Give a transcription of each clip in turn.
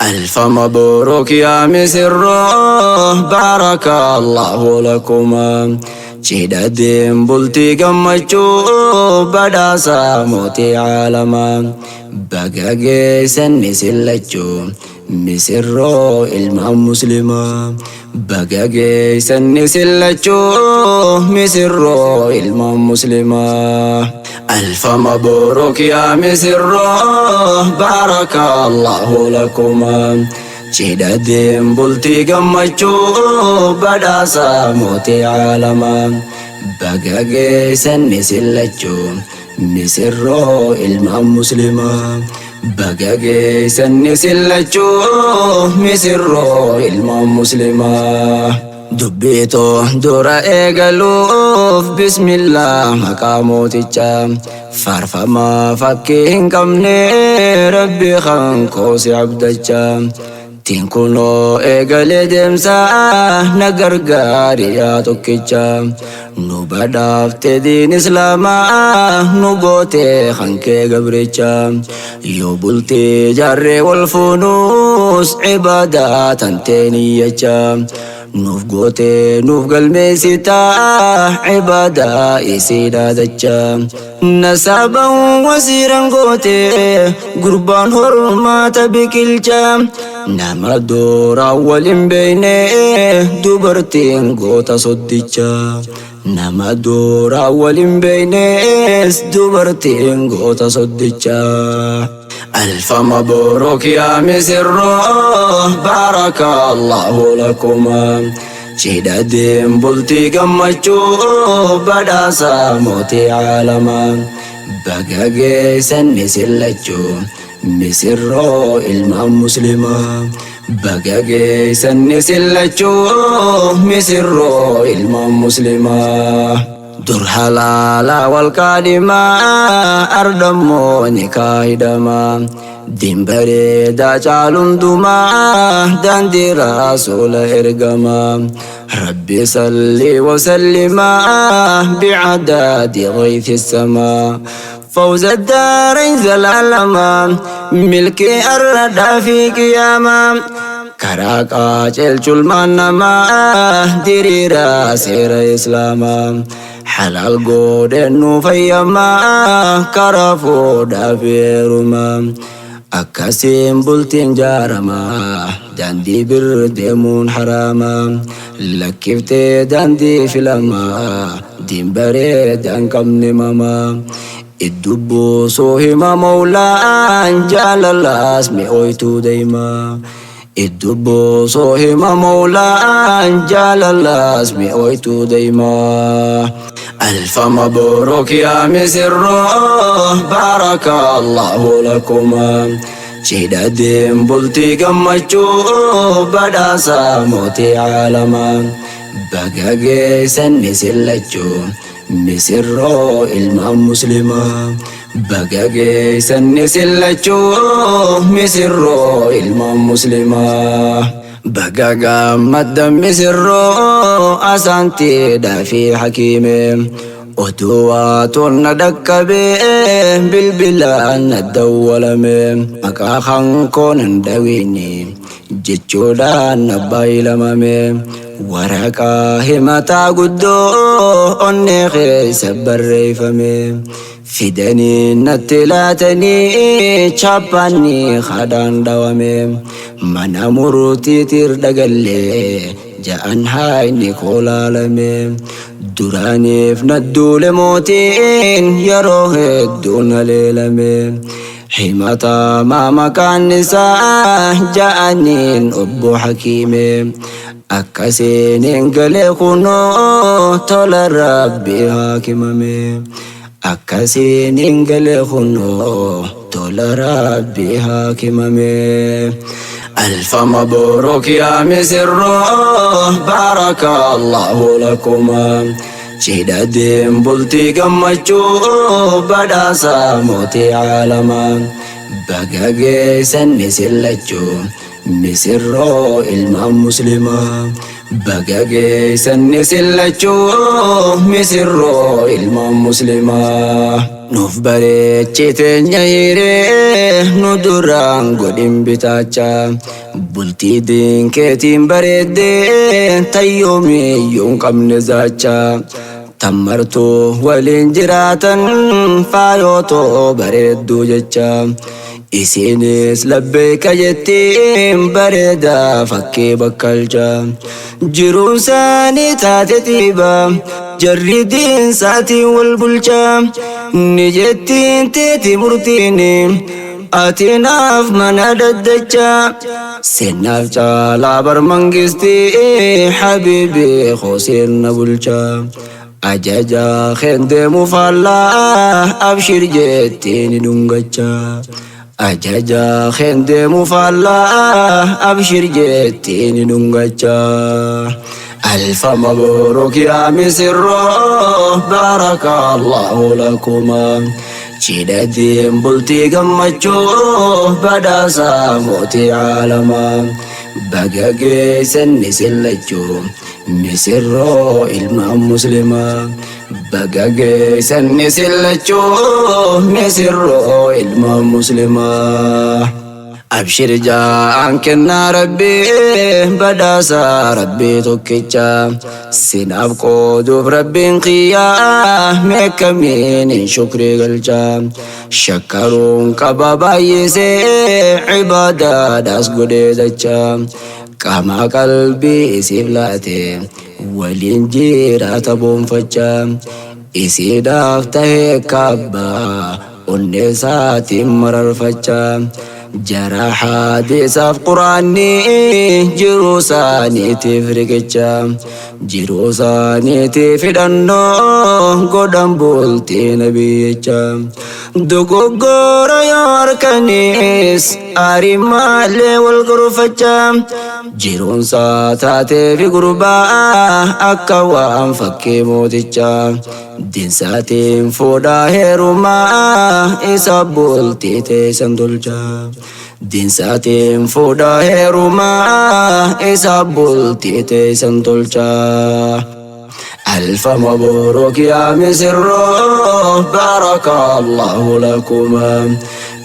ألف مبروك يا misirroo بارك الله لكما. Cidha bultii gammachuu badhaasa mootii caalamaa. Baga geessan isin lachuu misirroo ilmaan muslimaa. Baga geessan isin lachuu misirroo ilmaan muslimaa. ألف مبروك يا misirroo بارك الله لكما. Cidha bultii gammachuu badhaasa mootii caalamaa. Baga geessan isin lachuu misirroo ilmaan muslimaa. Baga geessan isin lachuu misirroo ilmaan muslimaa. Dubbiitoo dura eegaluuf bismillah maqaa mootichaa. Faarfamaa fakkii hin qabne rabbi kan koosi abdachaa. Tinkunoo eegalee deemsaa na gargaari yaa tokkichaa. Nu badhaafte diin islaamaa nu gootee hankee gabrichaa. Yoo bultii jaarree wal fuunuus cibaadaa tantee niyyachaa. Nuuf gootee nuuf galmeessitaa cibaadaa isii dhaadachaa. Nasaaban wasiiran gootee gurbaan hormaata biqilchaa. Nama dooraan waliin beekne dubartiin goota soddichaa. Nama dooraan waliin beeknes dubartiin goota soddichaa. ألف مبروك يا misirroo بارك الله لكما. Cidha bultii gammachuu badhaasa mootii caalamaa. Baga geessan isin lachuu misirroo ilmaan muslimaa. Baga geessan isin lachuu misirroo ilmaan muslimaa. Dur halaala wal kaadhimaa ardammoo nikaa hidhamaa. Diin bareedaa caalundumaa daandii rasuula ergamaa. ربي صل وسلما بعداد غيث السماء. فوز الدارين زلالما ملكي الردى في قياما. Karaa qajeelchul namaa diriiraa seera islaamaa. Halaal godhe nu fayyamaa karaa fuudhaa fi heerumaa. Akkasiin bultiin jaaramaa daandii bir deemuun haraamaa. Lakkiftee daandii filamaa diin bareedaan qabne mamaa. Iddubbuu hima maulaan jaalalaas mi'ooytuu deemaa. Iddubbuu hima maulaan jaalalaas mi'ooytuu deemaa. ألف مبروك يا misirroo بارك الله لكما. Cidha bultii gammachuu badhaasa mootii caalamaa. Baga geessan isin lachuu misirroo ilmaan muslimaa. Baga geessan isin lachuu misirroo ilmaan muslimaa. Baga gammadda misirroo asaantiidhaa fi hakiime. Oduu waatuun na dhaqqabee bilbilaan na dawwalame. Maqaa hankoon hin dhawini jechuudhaan na baay'ilamame. Waraqaa himataa guddoo onnee keessa barreeffame. Fidanii natti laatanii chaappaanni hadhaan dhawame. Mana murtiitir dhagallee ja'an haayni koolaalame. Duraaniif nadduule mootiin yeroo hedduu naleelame. Himatamaa maqaan isaa ja'aniin obbo Hakiime. Akkasiin hin galee kunoo tola rabbi haakimame. Akkasiin hin galee kunoo tola rabbi haakimame. ألف مبروك يا misirroo بارك الله لكما. Cidha bultii gammachuu badhaasa mootii caalamaa. Baga geessan isin lachuu misirroo ilmaan muslimaa. Baga geessan isin lachuu misirroo ilmaan muslimaa. Nuuf bareechite nyaayiree nu duraan godhin bitaacha. Bultii diinkeetiin bareeddee tayyoomiyyuu hin qabne zaacha. Tammartuu waliin jiraatan faayootoo bareedduu jecha. Isiinis labbeeka jettiin bareedaa fakkii bakkalcha. Jiruun isaanii taate xiiba jarri diinsaatiin wal bulcha. Ni jettiin teeti murtiini ati naaf mana daddacha. Seennaaf caalaa bar mangistii habiibi koo seenna bulcha. Ajaja keen deemu faallaa abshir jettiin dhungacha. Ajaja keen deemu faallaa abshir jettiin dhungacha. Alfa mabruuk yaa misirroo baarakallahu lakumaa. Cidhatiin bultii gammachuu badhaasaa mootii caalamaa. Baga geessan ni sillachuu misirroo ilmaan muslimaa. Baga geessan ni sillachuu misirroo ilmaan muslimaa. Abshir ja'aan kennaa rabbii badhaasaa rabbii tokkicha. Sinaaf qooduuf rabbiin qiyyaa meekamiin hin shukrii galcha. Shakkaruun qaba baay'isee ibaadaadhaas godhee dacha. Qaama qalbii isiif laate waliin jiraata boonfacha. Isiidhaaf tahee kaabbaa onnee isaatiin mararfacha. Jara hadiisaaf quraanni jiruu isaaniitiif riqicha. Jiruu isaaniitiif hidhannoo godhan bultii nabiyyicha. Dogoggora yoo harkanis aarii malee wal gorfacha. Jiruunsaa taatee fi gurbaa akka waan fakkii mootichaa. Dinsaatiin fuudhaa heerumaa isa bultii teessan tolcha. Dinsaatiin fuudhaa heerumaa isa bultii teessan tolcha. Alfa mabruuk yaa misirroo baarakallahu lakumaa.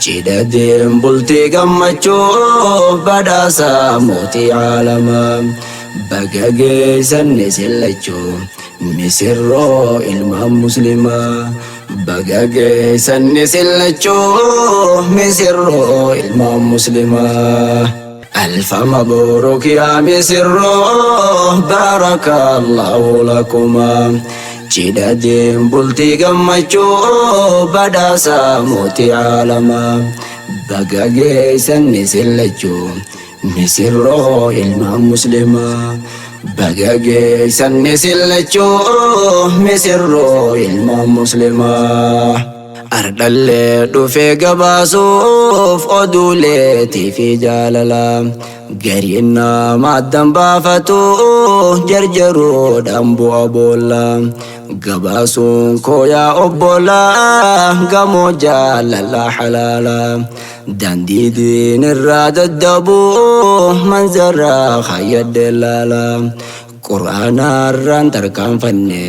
Cidhatiin bultii gammachuu badhaasaa mootii caalamaa. Baga geessan ni sillachuu misirroo ilmaan muslimaa. Baga geessan ni sillachuu misirroo ilmaan muslimaa. Alfa mabruuk yaa misirroo baarakallahu lakumaa. Cidhatiin bultii gammachuu badhaasaa mootii caalamaa. Baga geessan ni sillachuu misirroo ilmaan muslimaa. Baga geessan ni sillachuu misirroo ilmaan muslimaa. Ardhallee dhufee gabaasuuf oduuleetii fi jaalala. Gariin nama addan baafatu jarjaruudhaan bu'a boolla. Gabaasuun koo yaa obbolaa gamoo jaalala halaala. Daandii diinirraa daddabuu manzaraa hayyadde laala. Quraanaarraan tarkaanfanne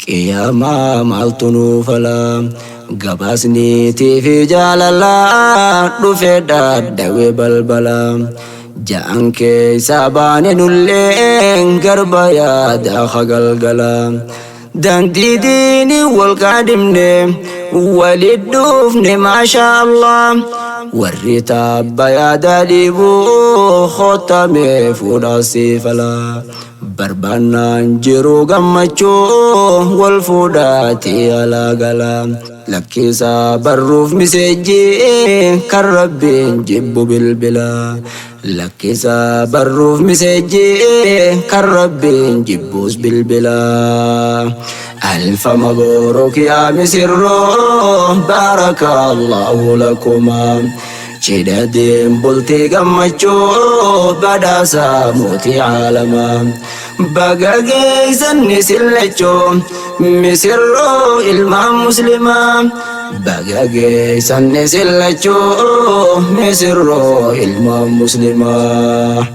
qiyaamaa maaltu nuuf fala. Gabaasniitii fi jaalalaa dhufee dhadhawee balbala. Ja'an keessaa baane nulleen garba yaadaa hagalgala. Daandii diinii wal qaadhimne walit dhufne maasha Allah. Warri taabba yaadaa dhiibuu kottamee fuudhaa siifala. Barbaannaan jiru gammachuu wal fuudhaatii alaa gala. Lakkisaa barruuf miseejjii kan rabbiin jibbu bilbila. Lakkisaa barruuf miseejjii kan rabbiin jibbuus bilbila. Alfa mabruuk yaa misirroo baarakallahu lakumaa. Cidhatiin bultii gammachuu badhaasaa mootii caalamaa. Baga geessan ni sillachuu misirroo ilmaan muslimaa. Baga geessan ni sillachuu misirroo ilmaan muslimaa.